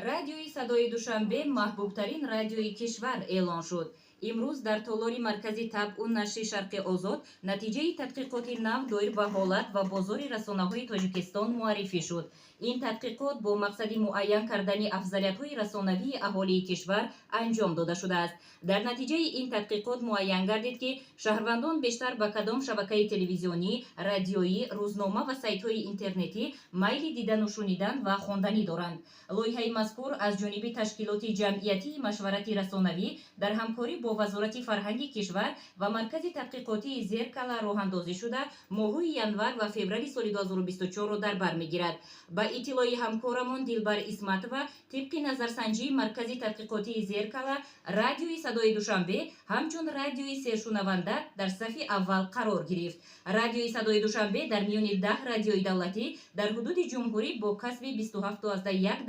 Радиои Садои Душанбе маҳбубтарин радиои кишвар эълон шуд. Имрӯз дар толори маркази табъу нашри «Шарқи озод» натиҷаи тадқиқоти нав доир ба ҳолат ва бозори расонаҳои Тоҷикистон муаррифӣ шуд. Ин тадқиқот бо мақсади муайян кардани афзалиятҳои расонавии аҳолии кишвар анҷом дода шудааст. Дар натиҷаи ин тадқиқот муайян гардид, ки шаҳрвандон бештар ба кадом шабакаи телевизионӣ, радиоӣ, рӯзнома ва сайтҳои интернетӣ майли дидану шунидан ва хонданӣ доранд. Лоиҳаи мазкур аз ҷониби ташкилоти ҷамъиятии машварати расонавӣ дар ҳамкорӣ бо Вазорати фарҳанги кишвар ва маркази тадқиқотии «Зеркала» роҳандозӣ шуда, моҳҳои январ ва феврали соли 2024-ро дар бар мегирад. Ба иттилои ҳамкорамон Дилбар Исматова, тибқи назарсанҷии маркази тадқиқотии «Зеркала», радиои Садои Душанбе ҳамчун радиои сершунаванда дар сафи аввал қарор гирифт. Радиои Садои Душанбе дар миёни 10 радиои давлатӣ дар ҳудуди ҷумҳурӣ бо касби 27,1.